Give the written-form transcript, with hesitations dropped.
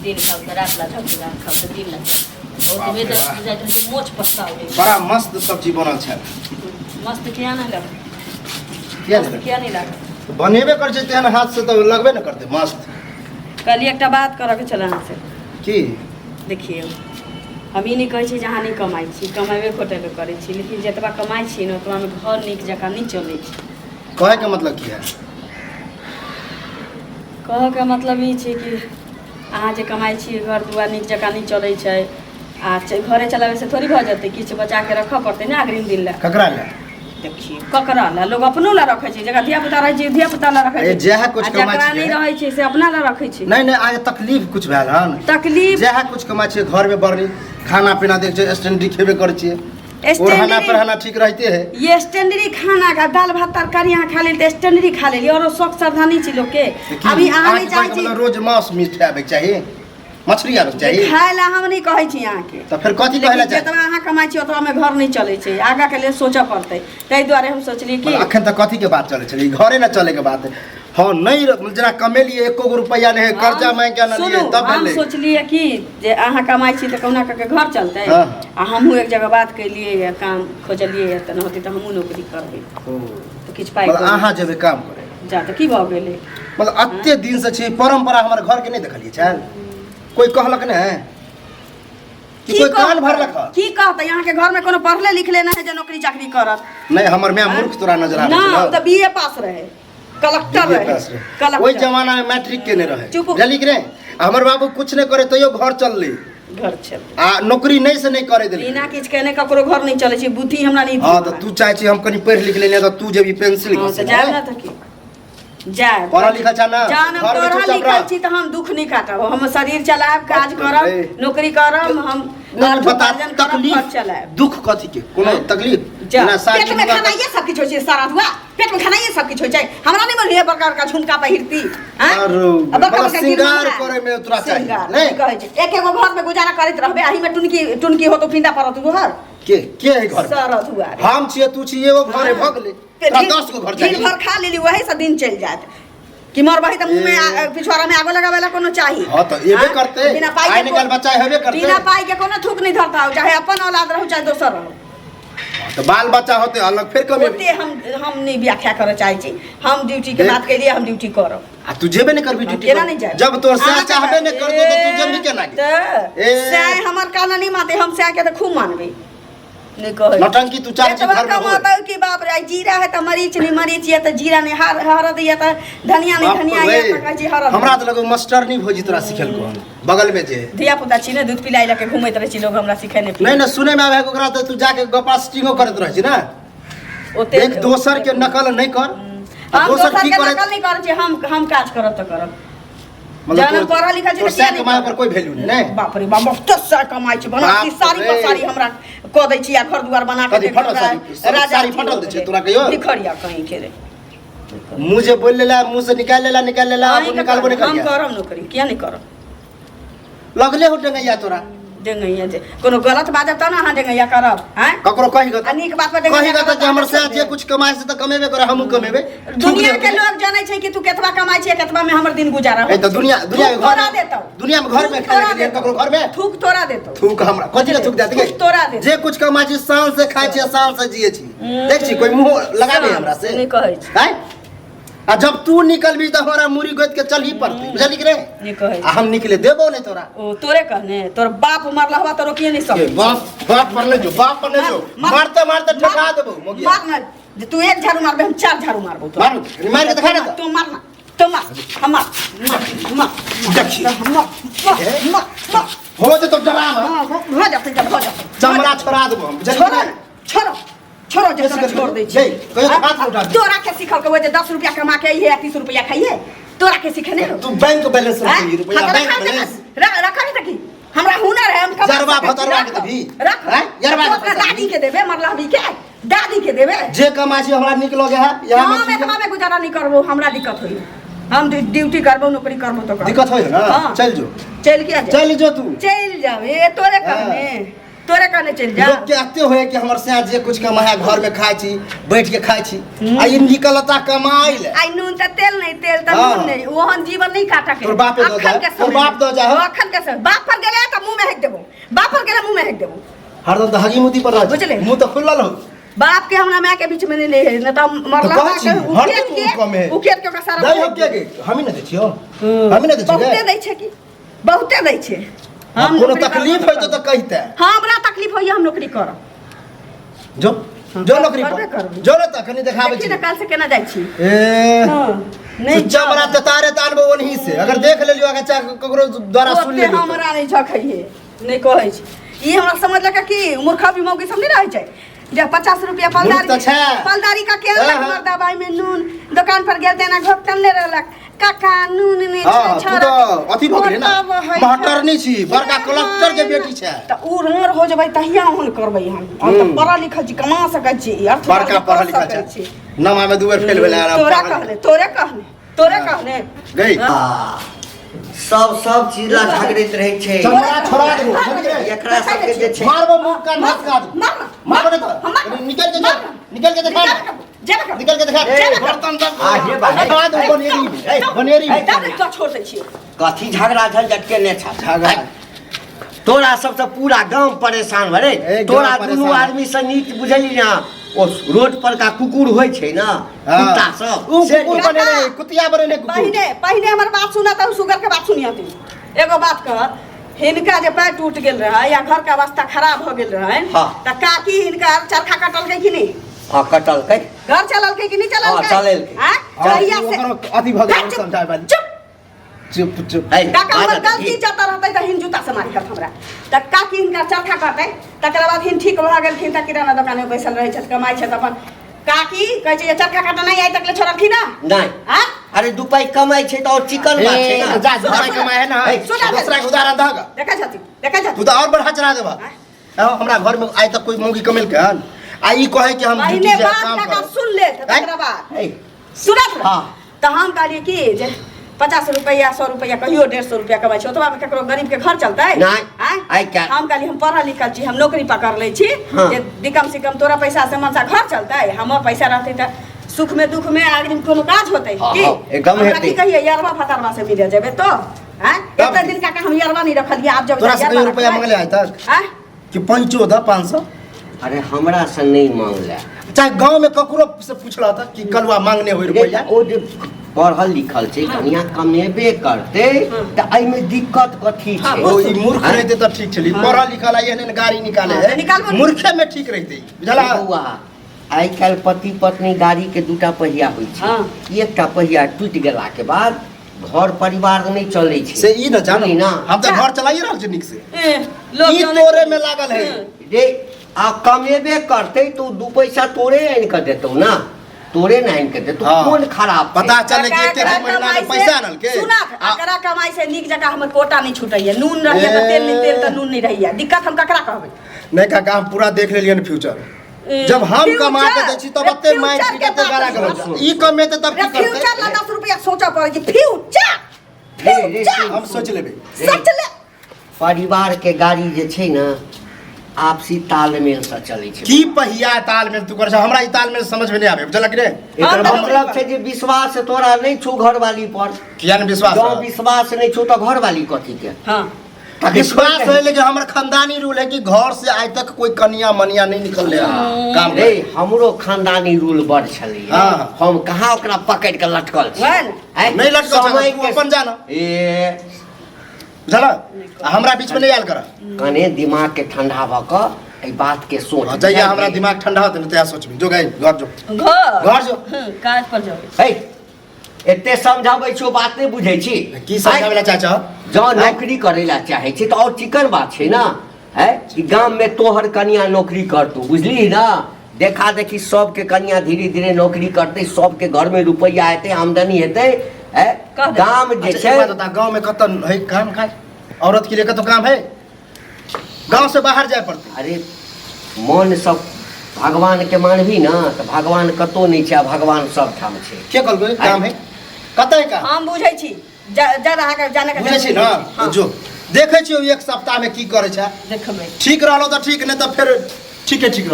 दिन खाउ तऽ रात ला झपटी, रात खाउ तऽ दिन ला झपटी। बहुत बाप रे वेदर बा। बुझाइत रहै छै मोच पत्ता उड़ै छै। बड़ा मस्त सब्जी बनल छै। मस्त किया नहि लगल? किया मस्त नहि? किया नहि लागल? बनेबे करै छै तेहन हाथ से तऽ लगबे ने करतै मस्त। कहलियै एकटा बात करऽके छलै अहाँसँ। की? देखियौ, हम ई नहि कहै छी जे अहाँ नहि कमाइ छी, कमेबे खोटेबे करै छी, लेकिन जतबा कमाइ छी ने ओतबामे घर नीक जकाँ नहि चलै छै। कहैके मतलब की है? कहऽके मतलब ई छै कि अहाँ जे कमाइ छी घर दुआर नीक जकाँ नहि चलै छै आ घरे चलाबैसँ थोड़ी भऽ जेतै, किछु बचाके रखऽ पड़तै ने अग्रिम दिन लए। ककरा लए? देखियौ, ककरा लए, लोक अपनो लए रखै छै, जकरा धिया पुता रहै छै धिया पुता लए रखै ए, छै, जएह कुछ आ कमाइ जकरा नहि छियै। रहै छै से अपना लए रखै छै। नहि नहि, आज तकलीफ कुछ भेल हन? तकलीफ जएह कुछ कमाइ छियै घरमे बड़ खाना पीना देख छियै, स्टैंडी खेबे करै छियै, ओढ़ाना स्टैंडरी पढ़ाना ठीक रहते है। ये स्टैंडरी खाना का दाल भात तरकारी अहाँ खा लेली तऽ स्टैंडरी खा लेली, औरो शौक श्रद्धा नहि छै लोकके। की अभी अहाँ नहि अहाँके चाहै कहैके छी मतलब रोज मांस मीट आबैके चाही, मछली आबैके चाही? खाय लए हम नहि कहै छी अहाँके। तऽ फेर कथी कहै लए लेकिन चाही? जतबा अहाँ कमाइ छी ओतबामे घर नहि चलै छै, आगाँके लेल सोचऽ पड़तै, ताहि दुआरे हम सोचलियै कि मतलब अखन तक कथी के बात चलै छलै? ई घरे ने चले के बात है। हाँ नहीं जेना कमेलियै एको गो रुपैआ नहि है, कर्जा मांगि के आनलियै सुनू, तब हम भेलै। सोचलियै कि जे अहाँ कमाइ छी तऽ कहुना कऽ के घर चलतै। हाँ। आ हमहूँ एक जगह बात केलियै यऽ, काम खोजलियै यऽ, तऽ होतै तऽ हमहूँ नौकरी करबै ओ, तऽ किछु पाइ मतलब कौड़ी। अहाँ जेबै काम करे? जा तऽ की भऽ गेलै? मतलब एते दिन से छै परंपरा हमर घर के नहि देखलियै छल, कोई कहलक नहि कि की कोई कान कहतै? भरलक हँ? की कहतै? अहाँके घरमे कोनो पढ़ले लिखले नहि है जे नौकरी चाकरी करत। नहि, हमर माय मूर्ख तोरा नजर आबै ना, छलौ? ओ तऽ बी ए पास रहे, कलेक्टर BA रहे। पास रहे। कलेक्टर। ओहि जमाना में मैट्रिक केने रहे। चुप। बुझलियै कि नहि? आ हमर बाबू कुछ नहि करे तैयो घर चललै। घर चल आ नौकरी नहि से नहि करे देलकै। बिना किछु केने ककरो घर नहि चलै छै, बुद्धि हमरा नहि। हाँ तऽ तू चाहै छी हम कनि पढ़ि लिख लेने तऽ तू जेबी पेंसिल हाँ घिसै तऽ जायब लए? ने तऽ की जायब। पढ़ल लिखल छह ने? जहन हम घरमे पढ़ल चुपचाप लिखल रह। छी तऽ हम दुख नहि काटब, हम शरीर चलायब, काज बाप करब, रे। नौकरी करब, हम नहि, अर्थ बता उपार्जन करब, तकलीफ घर चलायब। दुख कथी के? कोनो तकलीफ? जा। जेना साड़ी पेट में मुँगा- खानाइए सब किछु होइ छै सारा धुआ, पेट में खानाइए सब किछु होइ छै। हमरा नहि मन बड़का बड़का झुमका पहिरती आँय? आरो, आ बड़का मतलब बड़का श्रृंगार गिरना। करे में तोरा चाही, श्रृंगार, नहि? की कहै छै, एक एगो घर में गुजारा करैत रहबे, अही में टुनकी टुनकी होतो पिंडा पड़त घर। के के है घर में? सारा धुआ रे। हम छियै, तू छियै, एगो घर है, भऽ गेलै। तोरा 10 गो घर दिन चाही? भर खा लेली वही से दिन चलि जायत कि मरबही तऽ मुँह में पिछवाड़ा में आगो लगावे ला कोनो चाही। हाँ तऽ एबे आँय? करतै। बिना पाई आइ के निकाल बच्चा हेबे करतै। बिना पाई के कोनो थूक नहीं धरता हो, चाहे अपन औलाद रहू चाहे दोसर रहू। तऽ बाल बच्चा होतै अलग फेर कमेबी। ओते हम नहीं व्याख्या करऽ चाहै छी, हम ड्यूटी के देख। बात केलिए, हम ड्यूटी करब। आ तू जेबे नहि करबी ड्यूटी? केना नहि जायब? जब तोर सैह अहाँके चाहबे नहि करतौ तऽ तू जेबही केना गे? तऽ ए। सैह हमर कहना नहि मानतै, हम सैह के तऽ खूब मानबै, नहि कहै नौटंकी तू चाहै छी एतबा घरमे होय। कमातौ कि बाप रे, आइ जीरा है तऽ मरीच नहि, मरीच यऽ तऽ जीरा नहि, हरद यऽ तऽ धनिया नहि, बाप धनिया रे, यऽ तऽ कहै छी हरद। हमरा तऽ लगौ मास्टरनी भौजी तोरा सिखेलको हन बगल में जे। धिया पुता छी ने, दूध पिलाई लऽ के घूमैत रहै छी, लोग हमरा सिखे नहि। नहि नहि, सुनै में आबै है कि ओकरा तऽ तू जाके गपास्टिंगो करैत रहै छी ने? ओते एक दोसर के नकल नहि कर आ हम दोसर दोसर की के करे? नकल नहि करै छी, हम काज करब तऽ करब। मतलब जहन हम पढ़ल लिखल छी तोर तऽ किया सैह नहि कमाइ करब? पर कोई वैल्यू नहीं ने? बाप रे बाप, बहुत सैह कमाइ छै, बनारसी बाप साड़ी पर रे। साड़ी हमरा कऽ दै छी आ घर दुआर बना के कथी देख फटल हमरा साड़ी? सब राजा साड़ी अथी फटल हो दै छै गेलै। तोरा कहियो? भिखरिया कहीं के रे। मुँह जे बोल लेला, मुँह से निकाल लेला, निकाल लेला, अब अहीं के निकालबो नहीं हम करिया। करब नौकरी, किया नहीं करब? लगले हो डेंगैया तोरा। डेंगैया जे कोनो गलत बाजब तब ने अहाँ डेंगैया करब आँय? ककरो कही गत आ नीक बात पर कही डेंगैया गत करब जे हमर तऽ से जे कुछ कमाए से तऽ कमेबे करे, हमहूँ कमेबे। दुनिया के लोग जानै छै कि तू केतबा कमाइ छै, केतबा में हमर दिन गुजारा ए तऽ दुनिया दुनिया के थूक घर तोरा में देतौ। दुनिया में घर में थूक खाए तोरा के देतौ। ककरो घर में थूक तोरा देतौ। थूक हमरा कथी के थूक देत? थूक तोरा देतौ। जे कुछ कमाइ छी शान से खाइ छी, शान से जिए छी। देख छी कोई मुंह लगाबे हमरा से? नहि कहै छी। आँय? आ जब तू निकलबी तऽ हमरा मुड़ी गोद के चलही पड़तै, बुझली कि रे? नहि कहै। आ हम निकले देबो नहि तोरा। ओ तोरे कहने तोर बाप मरला हुआ तो रोकिए नहीं ए, सकै। बाप बाप पर नहीं जो, बाप पर नहीं जो, मारते मारते ठका देबो मोगिया। मार ना, जे तू एक झाड़ू मारबे हम चार झाड़ू मारबो तोरा। मारू, मार के देखा ना तऽ। तू मार ना, तू मार, हम मार मार मार। देखी। मार मार मार मार। हो जेतो डराम। हाँ, हो जाते जब हो जाते। चमड़ा छोड़ा देबो हम, बुझली कि छोड़ो नहीं? छोड़ो छोड़ो, जे तोरा छोड़ दै छी। जै, कहियो तऽ हाथ उठा दे। तोरा के सिखल के जे 10 रुपया कमा के अइहे 30 रुपया खाइए, तोरा के सिखने हो? तू बैंक बैलेंस हाँ? रखी रुपया हाँ, तऽ बैंक रखा ने बैलेंस। रखा ने तऽ की हमरा हुनर है, हम कमा जरबा सकै छी। भतरवा के रख, देबही? रख। आँय? जरबा तू के अपना पैसा दादी के देबे, मरला भी के दादी के देबे। जे कमाइ छी हमरा नीक लगे है यहाँ में। हम ठीक है। एतबा में गुजारा नहीं करबो, हमरा दिक्कत होई, हम ड्यूटी करबो, नौकरी करबो तो करबो। दिक्कत होई ना? हाँ। चल जो। चल के आ जा। चल जो तू। चल जाओ, ए तोरे हाँ। कहने। तोरे कहने चलि जा। लोग के एते होए कि हमर सैया जे कुछ कमाए घर में खाइ छी, बैठ के खाइ छी, आ ई निकलता कमाइ ले। आई नून त तेल नहीं, तेल त हाँ। नून नहीं, ओहन जीवन नहीं काटा के। तोर बापे दऽ अखन जाए, के तोर समय बाप में। दऽ जाए। अखन के समय बाप पर गेले त मुंह में हेक देबो, बाप पर गेले मुंह में हेक देबो। हरदम तऽ हगी मुती पर रहै छै। बुझले? मुँह तऽ खुलल हो। बाप के हमरा माय के बीच में नहीं ले है, न त मरला तऽ कहै छी, के हरदम उखेत कम है। के उखेत के ओकरा सारा दै हो के गे? हमही ने दै छियौ, हमही ने दै छियौ बहुते गे। दै छै की, बहुते दै छै। हम कोनो नौकरी करब। तकलीफ होइतौ तऽ कहिते। हाँ, हमरा तकलीफ होइए, हम नौकरी करब। जो जो नौकरी करबे पर करबै। जो ने, तखनी देखाबै देखी छी। ने काल से केना जाइ छी। ए हाँ, नहीं चमड़ा तऽ तारे तानबो ओनही से, अगर देख लेलियो, अगर चाहे ककरो द्वारा सुन ओते लेलियो तऽ। हमरा नहीं झखैहे, नहीं कहै छी। ई हमरा समझलक कि मूर्खा भी मौगी सब नहीं रहै छै जे 50 रुपया मूर्ख तऽ छै। पलदारी का के अनलक। हाँ, हाँ। मर्दा में नून दुकान पर गेल तेना घोपटन ले रहलक, काका नून नहि छै। हाँ, तू छोड़ा तऽ अथी भऽ गेलै ने, मोटा है। महटरनी छी, बड़का कलेक्टर के बेटी छै। तऽ उ रोर हो जेबै तहिया ओहन करबै हम। हम तऽ पढ़ल लिखल छी, कमा सकै छी, अर्थ बड़का उपार्जन पढ़ल कऽ लिखल सकै छै। छी। नमा में दू बेर फेल भेलै आराम। तोरा कहने, तोरे कहने, तोरे कहने। गई सब सब चीज ला झगड़ैत रहै छै। चमड़ा छोड़ा देबो, समझ गेलै? एकरा सबके जे छै मारबो मुंह कान हाथ काट। मार ना। मारबो नहीं हम मारबो। तो निकल के जा, निकल के दिखा, जेबे कर। निकल के दिखा। ए, बर्तन सब आ, हे बा, हे। छोड़ा देबो बनेरी में, ए, बनेरी में। तब तो छोड़ दै छियै। कथी झगड़ा झंझट केने छ? झगड़ा। तोरा सबसँ पूरा गाम परेशान भरे। ए, गाम तोरा दुनू परेशान। आदमी से नीक बुझली ना, ओ रोड पर का कुकुर होइ छै ना, हाँ। कुत्ता सब उ से कुकुर बने रहे, कुतिया बने रहे कुकुर। पहिने पहिने हमर बात सुनत त सुगर के बात सुनियती। एगो बात कह, हिनका जे पैर टूट गेल रहे या घर के अवस्था खराब हो गेल रहे, हाँ। त काकी हिनका चरखा कटलकै कि नहीं? हाँ, कटलकै। घर चललकै कि नहीं चललकै? हाँ, चललकै। आँय? हाँ, जहिया से ओकर अथी भऽ गेल। चुप, समझाय वाली। चुप। चुप चुप। है, काका हमर बाजऽ गलती दही। जतऽ रहतै तऽ हिन जूता से मारि हत हमरा। तऽ काकी हिनका चरखा करतै, तकर बाद हिन ठीक भऽ गेलखिन तऽ किराना दोकानमे बैसल रहै छथि, कमाइ छथि अपन। काकी कहै छै जे चरखा काटऽ नहि आइ तक ले छोड़लखिन ना। नहि। आँय? अरे दू पाइ कमाइ छै तऽ और चिकन बात छै ए, ना। जा दू पाइ कमाए है ना, ए, सुना। दूसरा के उदाहरण दहक। देखै छथिन, देखै तू छथिन। तऽ और बढ़ा चढ़ा देबह। हाँ, हमरा घर में आइ तक कोई मौगी कमेलकै हन आ ई कहै कि हम ड्यूटी पहिने जायब, बात काम काका करब। सुन ले तऽ तकरा बाद है, सुनत। हाँ। तऽ हम कहलियै कि जे 50 रुपैआ, 100 रुपैआ, कहियो 150 रुपैआ कमाइ छै, ओतबामे ककरो गरीबके घर चलतै? नहि। आँय? आइ काल्हि। हम कहलियै हम पढ़ल लिखल छी, हम नौकरी पकड़ लै छी। हाँ। जे कम से कम तोरा पैसा से मनसा घर चलतै, हमर पैसा रहतै तऽ सुख में दुख में आदमी कोनो काज होतै। हाँ, की हाँ, एकदम हमरा हेतै। की कहियै, यरवा फतरवा से मिले जेबै तो आँय? तब एते की? दिन काका हम यरवा नहीं रखलियै, आब जब तोरा से कहियो रुपैआ मंगले आइ तक? आँय? कि पंचो द 500? अरे हमरा से नहि मांगले। चाहे गांव में ककरो से पूछला था कि कलुआ मांगने होई रुपैआ? ओ जे पढ़ल लिखल छै, कनिया कमेबे करतै तऽ एहिमे दिक्कत कथी हाँ, छै? ओ ई मूर्ख आँय? रहते तऽ ठीक छली, पढ़ल लिखल आ एहन गाड़ी निकाले हाँ, है। तऽ निकालबो नहि। मूर्खे में ठीक रहते, बुझला? बौआ, आइ काल्हि पति पत्नी गाड़ी के दूटा पहिया होइ छै। हाँ। एकटा पहिया टूटि गेला के बाद घर परिवार नहि चलै छै। से ई न जानो। बुझली ना? हम तऽ घर चलाइए रहल छी नीक से। ए, लोग ई जानै तोरे में लागल है। रे आ कमेबे करतै तऽ ओ दू पैसा तोरे आनि कऽ देतौ ना, तोरे ने आनि कऽ देतौ। हाँ। कोन खराब छै? पता चले कि काका, एते एकरा महीना में कमाइ से- पैसा आनलके। सुना, एकरा कमाइ से नीक जकाँ हमर कोटा नहीं छूटैया, नून रहैया तऽ तेल नहीं, तेल तऽ नून नहीं रहैया। दिक्कत हम ककरा कहबै? नहीं काका, हम पूरा देख लेलियन फ्यूचर। ए, जब हम फ्यूचर, कमा के दै छी तब रे एते मारि फ्यूचर पीट के एते बात गारा नहीं। गलौज। ई कमेते तब रे की करतै? फ्यूचर ला 10 रुपया सोचऽ पड़ै छै। फ्यूचर, रे, रे, फ्यूचर। हम सोच लेबै। सोच ले। परिवार के गाड़ी जे छै ने, आपसी तालमेल से चलै छै। की पहिया तालमेल तू कर छह? हमरा ई तालमेल समझ में नहीं आबे, बुझलक रे? एकर हम तऽ मतलब छै जे विश्वास तोरा नहि छौ घरवाली पर। किया ने विश्वास जँ रहत? विश्वास नहि छौ तऽ घरवाली कथी के? हाँ। विश्वास है, लेकिन हमर खानदानी रूल है कि घर से आज तक कोई कनिया मनिया नहीं निकल रहा काम रे, हमरो खानदानी रूल बड़ छलैया। हाँ। हम कहाँ ओकरा पकड़ि कऽ लटकल छी? वएह ने। आँय? नहीं लटकल छह, समय तू के- अपन जाना। ए बुझल? आ हमरा बीच में नहीं आयल कर। कने दिमाग के ठंडा भऽ कऽ एहि बात के सोच। जहिया हमरा दिमाग ठंडा होते ने तहिया सोचबी। जो गई घर जो। घर। घर जो। काज पर जाओ। हे, एते समझाबै छियौ, बात नहि बुझै छी। की समझाबै ला चाहै छह? जँ नौकरी करै ला चाहै छी तऽ और चिकन बात छै ना, है कि गाम में तोहर कनिया नौकरी करतौ, बुझली ना? देखा देखी सबके कनिया धीरे धीरे नौकरी करतै, सबके घर में रुपैआ हेतै, आमदनी हेतै, है कह दे। गाम जे अच्छा, छै एक बात बता, गांव में कत है काम काज? औरत के लिए कत काम है? गांव से बाहर जाए पड़ते। अरे मन सब भगवान के मानबी ना तऽ भगवान कतौ नहि छै आ भगवान सब ठाम छै। के कहलकै काम है? कत है काम? हम बुझै छी, ज्यादा अहाँके जाने के बुझै छी ना? हाँ। जो देखै छियौ एक सप्ताहमे की करै छै। देखबै। ठीक रहलो तऽ ठीक, नहि तऽ फेर ठीके ठीक रहलो।